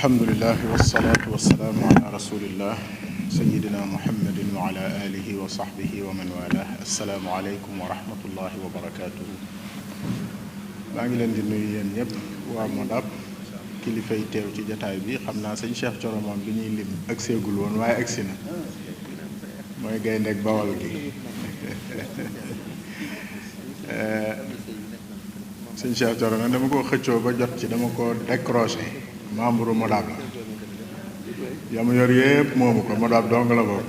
alhamdulillah wassalatu wassalamu ala rasulillah sayyidina muhammadin wa ala alihi wa sahbihi wa man walah. Assalaamu aleykum wa rahmatullahi wa barakatuhu. maa ngi leen di nuyu yéen ñëpp waa Modab, kilifa yi teew ci jataay bi. xam naa sëñ Cheikh Thioro moom bi ñuy lim ak seegul woon waaye agsi na, mooy gayndeeg Bawol gi. sëñ Cheikh Thioro nag dama ko xëccoo ba jot ci, dama ko décroché. membre Modab la, yamu yor yépp moomu ko. Modab dong la bokk,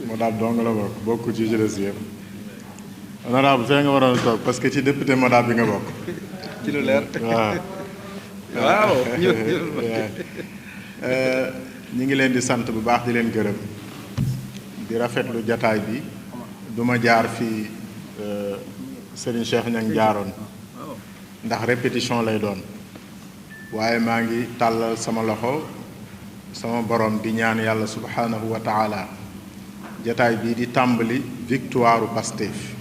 Modab dong la bokk, bokku ci jëles yëpp. honorable fee nga waroon a toog parce que ci député Modab bi nga bokk. ci lu leer. waaw ñi ngi leen di sant bu baax di leen gërëm, di rafetlu jataay bi. duma jaar fii Serigne Cheikh Niang jaaroon ndax répétition lay doon, waaye maa ngi tàllal sama loxo sama borom di ñaan yàlla subhanahu wa taala jataay bii di tàmbali victoire Pastef,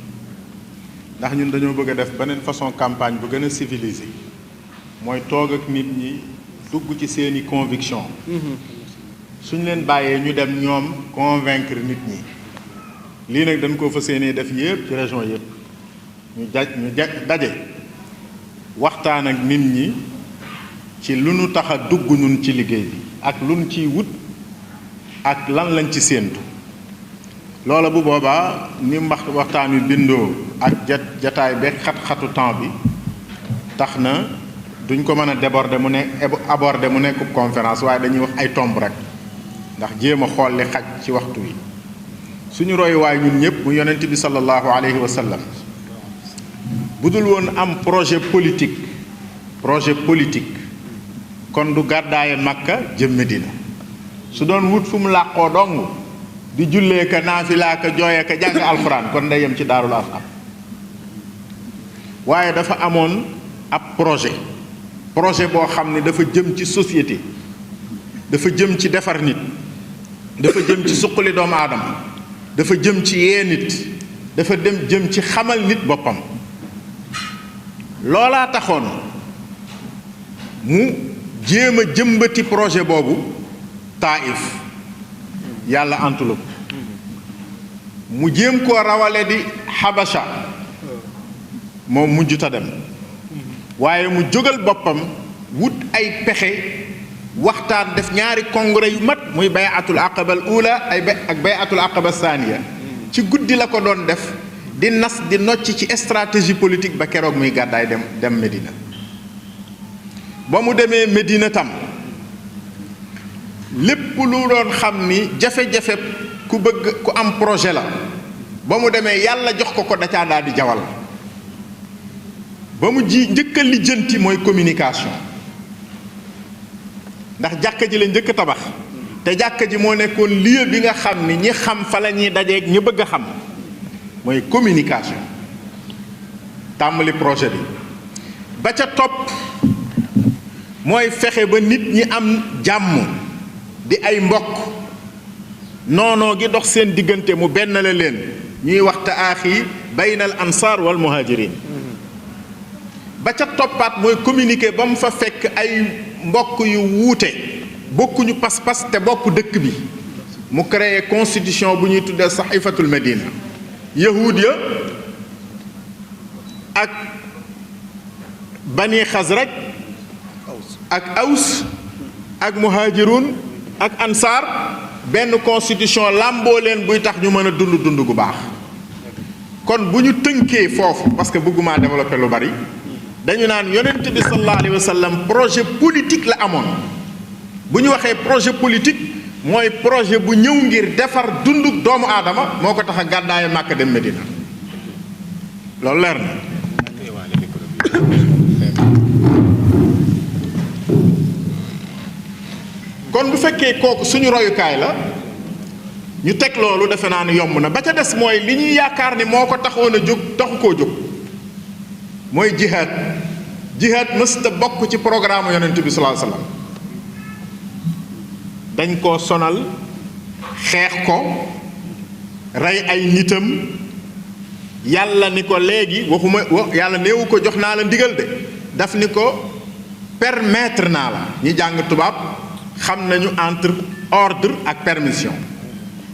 ndax ñun dañoo bëgg a def beneen façon campagne bu gën a civilisé, mooy toog ak nit ñi dugg ci seeni conviction. suñ leen bàyyee ñu dem ñoom convaincre nit ñi. lii nag dañ koo fas yéenee def yépp ci région yépp, ñu daje waxtaan ak nit ñi ci lu nu tax a dugg ñun ci liggéey bi ak lu nu ciy wut ak lan lañ ci séentu. loola bu boobaa ni waxtaan wi bindoo ak jataay beeg xat-xatu temps bi tax na duñ ko mën a déborder mu ne aborder mu nekk conférence, waaye dañuy wax ay tomb rek ndax jéem a xool li xaj ci waxtu wi. suñu royuwaay ñun ñëpp mu yonent bi sallallahu alayhi wa sallam bu dul woon am projet politique kon du gàddaaye Makka jëm Medina. su doon wut fu mu làqoo dong di jullee ka naafilaa ka jooye ka jàng alxuraan kon day yem ci daarul arqam. waaye dafa amoon ab projet boo xam ne dafa jëm ci société, dafa jëm ci defar nit, dafa jëm ci suqali doomu aadama, dafa jëm ci yee nit, dafa jëm ci xamal nit boppam. loolaa taxoon mu jéem a jëmbati projet boobu Taïf, yàlla antulo ko. mu jéem koo rawale di Habasha, moom mujjuta dem, waaye mu jógal boppam wut ay pexe waxtaan, def ñaari congrès yu mat, muy bayatul aqaba al ula ak bayatul aqaba saaniya. ci guddi la ko doon def, di nas di nocc ci stratégie politique ba keroog muy gàddaay dem Medina. ba mu demee Medina tam lépp lu doon xam ni jafe-jafe ku am projet la, ba mu demee yàlla jox ko dacaa daal di jawal. ba mu njëkk a lijjanti mooy communication, ndax jàkka ji la njëkk tabax, te jàkka ji moo nekkoon lieu bi nga xam ni ñi xam fa la ñuy dajeeg ñi bëgg a xam, mooy communication. tàmbali projet bi ba ca topp mooy fexe ba nit ñi am jàmm, di ay mbokk, noonoo gi dox seen diggante mu benn la leen, ñuy wax taaxi bayna al ansaar wal muhajirin. ba ca toppaat mooy communiquer ba mu fa fekk ay mbokk yu wuute, bokkuñu pas-pas te bokk dëkk bi. mu créé constitution bu ñuy tuddee saxifatul Medina. yahuud ya ak bani Xasraj ak aws ak muhajirun ak ansaar, benn constitution làmboo leen buy tax ñu mën a dund gu baax. kon bu ñu tënkee foofu, parce que bëgguma développer lu bari, dañu naan yonent bi sallallahu alayhi wa sallam projet politique la amoon. bu ñu waxee projet politique mooy projet bu ñëw ngir defar dunduk doomu aadama, moo ko tax a gàddaaye Màkka dem Medina. loolu leer na. kon bu fekkee kooku suñu royukaay la, ñu teg loolu defe naa ne yomb na. ba ca des mooy li ñuy yaakaar ni moo ko taxoon a jóg taxu koo jóg, mooy jihaad. jihaad mësta bokk ci programme yonent bi sallallahu alayhi wasallam. dañ koo sonal, xeex ko, rey ay nitam. yàlla ni ko léegi yàlla néewu ko jox naa la ndigal de, daf ni ko permettre naa la ñi jàng tubaab xam nañu entre ordre ak permission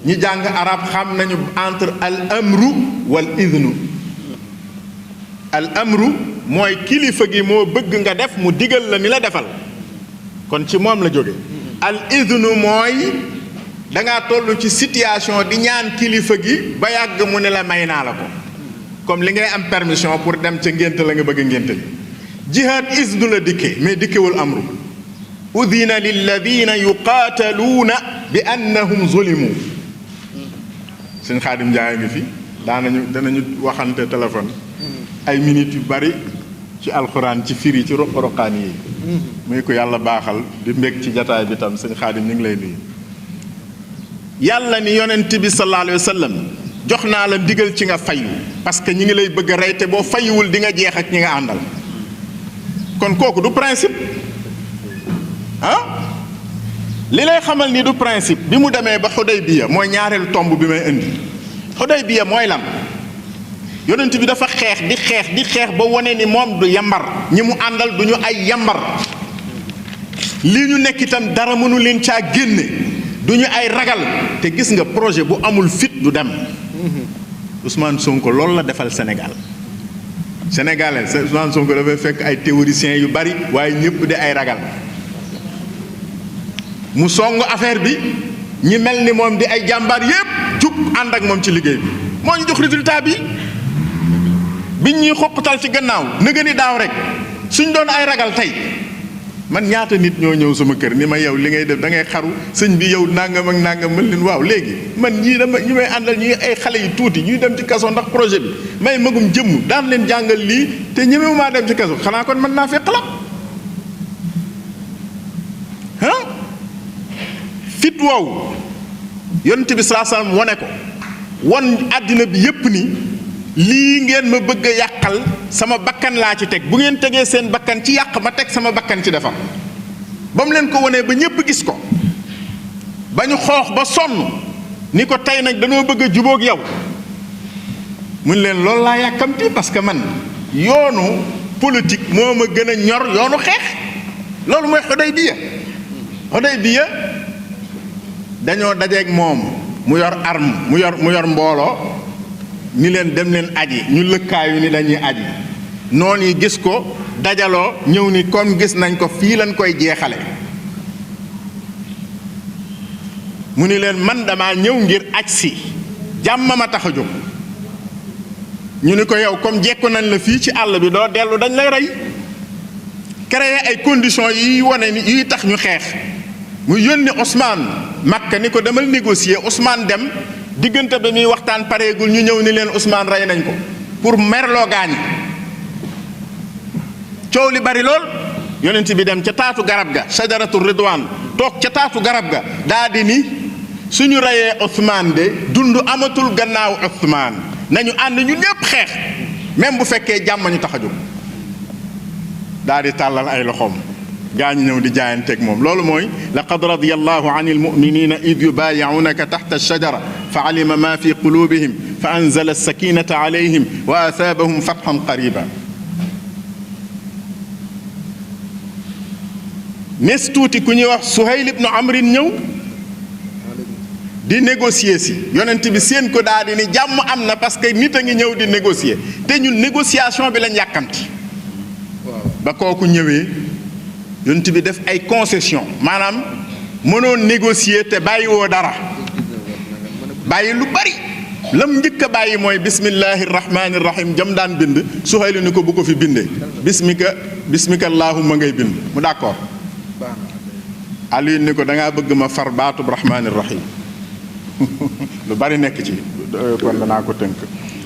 ñi jàng arab xam nañu entre al amru wal idnu al amru mooy kilifa gi moo bëgg nga def mu digal la ni la defal kon ci moom la jóge al idnu mooy dangaa toll ci situation di ñaan kilifa gi ba yàgg mu ne la may naa la ko comme li ngay am permission pour dem ca ngénte la nga bëgg a ngénte li jihaad isnu la dikke mais dikkewul amru udina lilladina yuqaataluuna bi annahum zulimu sëñ Xaadim Njaay ngi fi danañu waxante téléphone ay minutes yu bari ci alxuraan ci firi ci roqaan yi muy ko yàlla baaxal di mbég ci jataay bi tam sëñ Xaadim ñu ngi lay nuyu yàlla ni yonent bi sallallahu alayhi wa sallam jox naa la ndigal ci nga fayu parce que ñi ngi lay bëgg a rey te boo fayuwul di nga jeex ak ñi nga àndal kon kooku du principe ah li lay xamal ni du principe bi mu demee ba Xudaybiya mooy ñaareelu tomb bi may indi Xudaybiya mooy lan yonent bi dafa xeex di xeex ba wane ni moom du yambar ñi mu àndal du ñu ay yambar lii ñu nekk itam dara mënu leen caa génne du ñu ay ragal te gis nga projet bu amul fit du dem Ousmane Sonko loolu la defal Sénégal sénégalais Ousmane Sonko dafay fekk ay théoriciens yu bari waaye ñëpp di ay ragal mu song affaire bi ñi mel ni moom di ay jàmbaar yépp jug ànd ak moom ci liggéey bi moo ñu jox résultat bi biñ ñuy xoqatal ci gannaaw nëga ni daaw rek suñ doon ay ragal tey man ñaata nit ñoo ñëw sama kër ni ma yow li ngay def da ngay xaru sëñ bi yow nangam ak nangam mën leen waaw léegi man ñii dama ñi may àndal ñi ay xale yu tuuti ñuy dem ci kaso ndax projet bi may magum jëmm daan leen jàngal lii te ñemewu maa dem ci kaso xanaa kon mën naa fee xalaat fit woowu yonent bi sallallahu alayhi wasallam wone ko won àddina bi yépp ni lii ngeen ma bëgg a yàqal sama bakkan laa ci teg bu ngeen tegee seen bakkan ci yàq ma teg sama bakkan ci defar ba mu leen ko wonee ba ñépp gis ko ba ñu xoox ba sonn ni ko tey nag dañoo bëgg a jubóog yow mun leen loolu laa yàkkamti parce que man yoonu politique moo ma gën a ñor yoonu xeex loolu mooy Xudaybiya dañoo dajeeg moom mu yor arme mu yor mbooloo ni leen dem leen aji ñu lëkkaayu ni dañuy aji noonu yi gis ko dajaloo ñëw ni comme gis nañ ko fii lañ koy jeexale mu ni leen man dama ñëw ngir aj si jàmm ma tax a jóg ñu ni ko yow comme jekku nañ la fii ci àll bi doo dellu dañ lay rey créer ay conditions yi wane ni yuy tax ñu xeex mu yónni Ousmane Makka ni ko demal négocier Ousmane dem diggante ba muy waxtaan pareegul ñu ñëw ni leen Ousmane rey nañ ko pour merloo gaañi coow li bari lool yonent bi dem ca taatu garab ga shajaratu ridwaan toog ca taatu garab ga daa di ni suñu reyee Ousmane de dund amatul gannaaw Ousmane nañu ànd ñu ñépp xeex même bu fekkee jàmm ñu tax a jóg daa di tàllal ay loxoom gaa ñi ñëw di jaayanteeg moom loolu mooy laqad radiyallahu anil mu'minina id yubayi'unaka tahta ash-shajara fa alima ma fi qulubihim fa anzala as-sakinata alayhim wa athabahum fathan qariba nes tuuti ku ñuy wax Suhayl ibn Amrin ñëw di négocier si yonent bi seen ko daal di ni jàmm am na parce que nit a ngi ñëw di négocier te ñun négociation bi lañ yàkkamti ba kooku ñëwee yonent bi def ay concession maanaam mënoon négocier te bàyyiwoo dara bàyyi lu bari lam njëkk a bàyyi mooy bismillahi rahmaani rahim jam daan bind Suhayl ni ko bu ko fi bindee bismika allahumma ngay bind mu d'accord Aliou ni ko dangaa bëgg ma far baatub rahmaani rahim lu bari nekk ci kon danaa ko tënk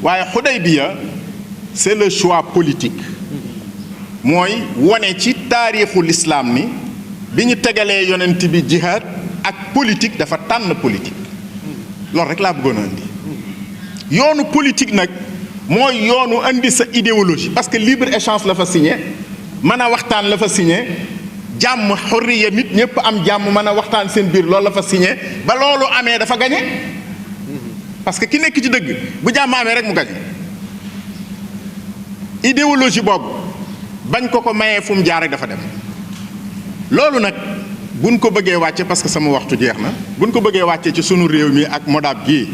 waaye Xudaybiya c'est le choix politique mooy wone ci taarixu lislaam ni bi ñu tegalee yonent bi jihaad ak politique dafa tànn politique loolu rek laa bëggoon a indi yoonu politique nag mooy yoonu indi sa idéologie parce que libre échange la fa signé mën a waxtaan la fa signé jàmm xurriya nit ñëpp am jàmm mën a waxtaan seen biir loolu la fa signé ba loolu amee dafa gañe parce que ki nekk ci dëgg bu jàmm amee rek mu gañe idéologie boobu bañ ko mayee fu mu jaar rek dafa dem loolu nag buñ ko bëggee wàcce parce que sama waxtu jeex na buñ ko bëggee wàcce ci sunu réew mi ak Modab gii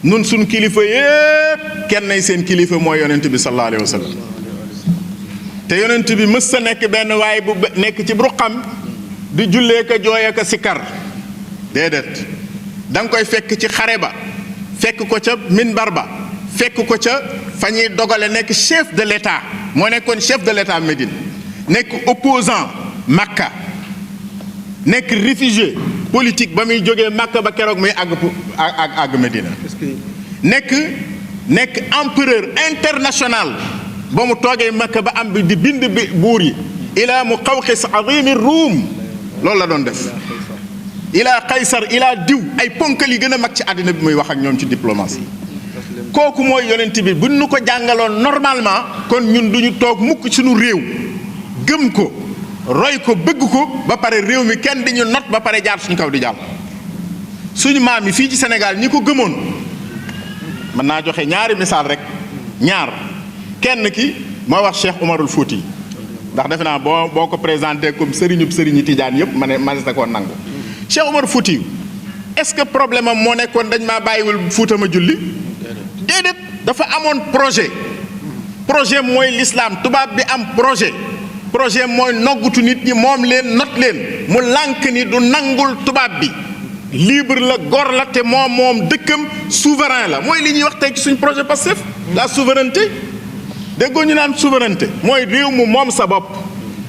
nun sunu kilifa yépp kenn nay seen kilifa mooy yonent bi sallallahu alayhi wa sallam te yonent bi mës sa nekk benn waaye bu nekk ci ruqam di jullee ka jooye ka sikkar déedéet da nga koy fekk ci xare ba fekk ko ca minbar ba fekk ko ca fa ñuy dogale nekk chef de l'état moo nekkoon chef de l'état Médine nekk opposant Makka nekk réfugié politique ba muy jógee Makka ba keroog muy àgg Médina nekk empereur international ba mu toogee Makka ba am bi di bind bi buur yi ilaa Muqawqis azimi Ruum loolu la doon def ilaa Qaysar ilaa diw ay ponkal yi gën a mag ci àddina bi muy wax ak ñoom ci diplomatie kooku mooy yonent bi bu ñu ko jàngaloon normalement kon ñun duñu toog mukk suñu réew gëm ko roy ko bëgg ko ba pare réew mi kenn di ñu not ba pare jaar suñu kaw di jàll suñu maam yi fii ci Sénégal ñi ko gëmoon mën naa joxe ñaari misaal rek ñaar kenn ki moo wax Cheikh Umarul Fouti ndax defe naa boo ko présenté comme sëriñub sëriñi Tijaan yëpp ma ne ko nangu Cheikh Umar Fouti est-ce que problème am moo nekkoon dañ maa bàyyiwul Fuuta ma julli déedéet dafa amoon projet mooy l'islam tubaab bi am projet mooy noggutu nit ñi moom leen not leen mu lànk ni du nangul tubaab bi libre la gor la te moom dëkkam souverain la mooy li ñuy wax tey ci suñ projet Pastef la souveraineté déggoo ñu naan souveraineté mooy réew mu moom sa bopp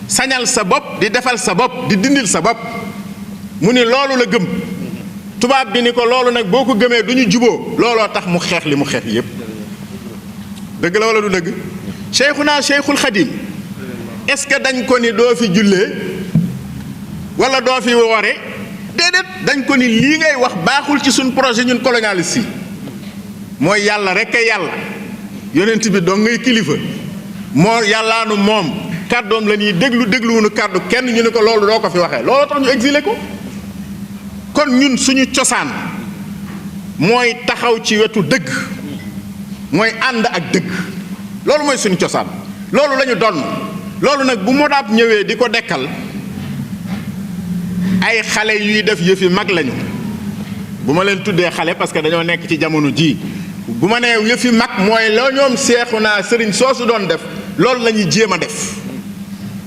sañal sa bopp di defal sa bopp di dindil sa bopp mu ni loolu la gëm tubaab bi ni ko loolu nag boo ko gëmee du ñu juboo looloo tax mu xeex li mu xeex yépp dëgg la wala du dëgg Cheikhuna Cheikhul Khadim est-ce que dañ ko ni doo fi jullee wala doo fi woore déedéet dañ ko ni lii ngay wax baaxul ci suñ projet ñun colonialiste yi mooy yàlla rek a yàlla yonent bi doo ngay kilifa moo yàllaanu moom kàddoom la ñuy dégluwunu kàddu kenn ñu ne ko loolu doo ko fi waxee looloo tax ñu exilé ko kon ñun suñu cosaan mooy taxaw ci wetu dëgg mooy ànd ak dëgg loolu mooy suñu cosaan loolu la ñu doon loolu nag bu Modab ñëwee di ko dekkal ay xale yuy def yëfi mag lañu bu ma leen tuddee xale parce que dañoo nekk ci jamono ji bu ma nee yëfi mag mooy la ñoom Seexuna sëriñ soosu doon def loolu la ñuy jéem a def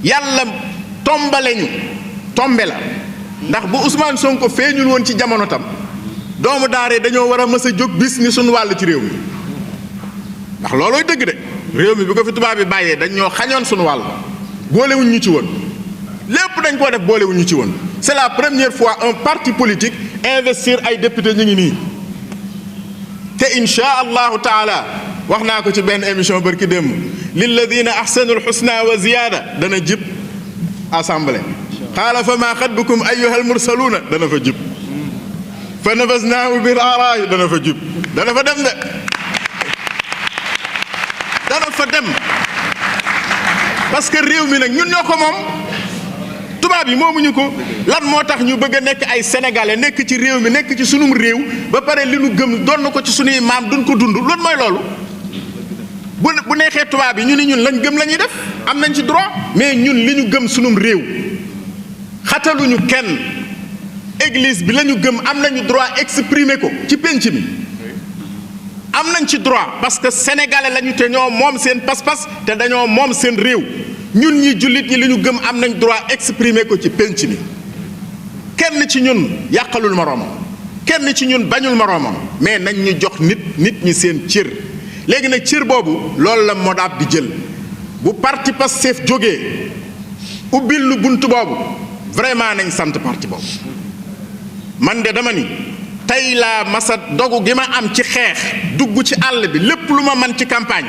yàlla tombe la ndax bu Ousmane Sonko feeñul woon ci jamono tam doomu daare dañoo war a mës a jóg bis ni suñu wàll ci réew mi ndax loolooy dëgg de réew mi bi ko fi tubaab bi bàyyee dañ ñoo xañoon suñu wàll boolewuñ ñu ci woon lépp dañ koo def boolewuñ ñu ci woon c'est la première fois un parti politique investir ay député ñu ngi nii te insha allahu taala wax naa ko ci benn émission barki démb lilladina ahsanul husna wa ziyaada dana jib assemblée qaala fa maa xatbukum ayyuhal mursaluuna dana fa jib fa nabasnaahu bil araa'i dana fa jib dana fa dem de dana fa dem parce que réew mi nag ñun ñoo ko moom tubaab yi moomuñu ko lan moo tax ñu bëgg a nekk ay sénégalais nekk ci réew mi nekk ci sunum réew ba pare li nu gëm doon ko ci sunuy maam duñ ko dund loolu mooy loolu bu neexee tubaab yi ñu ni ñun lañ gëm la ñuy def am nañ ci droit mais ñun li ñu gëm sunum réew xataluñu kenn église bi la ñu gëm am nañu droit exprimer ko ci pénc mi am nañ ci droit parce que sénégalais lañu te ñoo moom seen pas-pas te dañoo moom seen réew ñun ñi jullit ñi li ñu gëm am nañ droit exprimer ko ci pénc mi kenn ci ñun yàqalul moroomam kenn ci ñun bañul moroomam mais nañ ñu jox nit ñi seen cër léegi nag cër boobu loolu la Modab di jël bu parti Pastef jógee ubbil lu bunt boobu vraiment nañ sant parti boobu man de dama ni tey laa masa dogu gi ma am ci xeex dugg ci àll bi lépp lu ma man ci campagne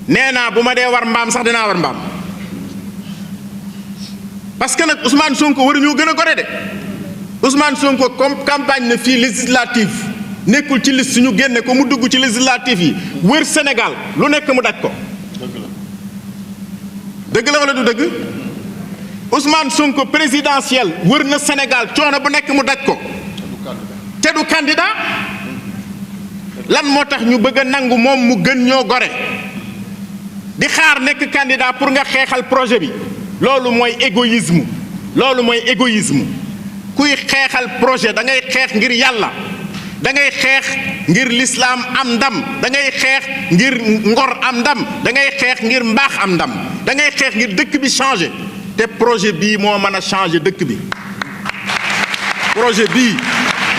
nee naa bu ma dee war mbaam sax dinaa war mbaam parce que nag Ousmane Sonko waruñoo gën a gore de Ousmane Sonko comme campagne na fii législative nekkul ci liste ñu génne ko mu dugg ci législative yi wër Sénégal lu nekk mu daj ko dëgg la wala du dëgg Ousmane Sonko présidentiel wër na Sénégal coono bu nekk mu daj ko te du candidat lan moo tax ñu bëgg a nangu moom mu gën ñoo gore di xaar nekk candidat pour nga xeexal projet bi loolu mooy égoïsme loolu mooy égoïsme kuy xeexal projet da ngay xeex ngir yàlla da ngay xeex ngir l'islam am ndam da ngay xeex ngir ngor am ndam da ngay xeex ngir mbaax am ndam da ngay xeex ngir dëkk bi changer te projet bii moo mën a changer dëkk bi projet bii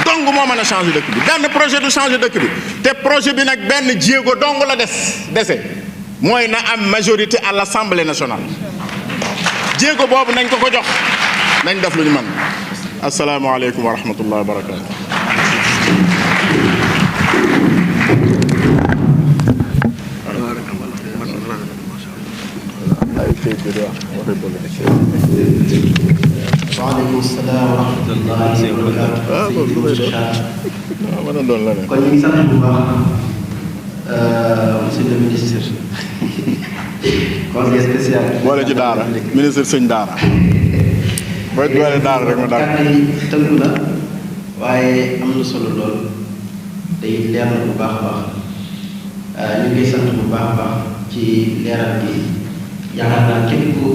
dong moo mën a changer dëkk bi benn projet du changer dëkk bi te projet bi nag benn jéego dong la dese mooy na am majorité à l'Assemblée nationale jéego boobu nañ ko jox nañ def lu ñu mën asalaamaaleykum wa rahmatullahi wa barakaatu. waaleykum salaam wa rahmatullahi wa barakaatu. kon ñu ngi sant bu baax monsieur le ministre. conseil spécial. boole ci daara ministre sëñ daara. booy doole daara rek ma daal. kàddu yi tënku na waaye am na solo lool te it leer na bu baax a baax ñu ngi sant bu baax a baax ci leeral bi yaakaar naa képp ku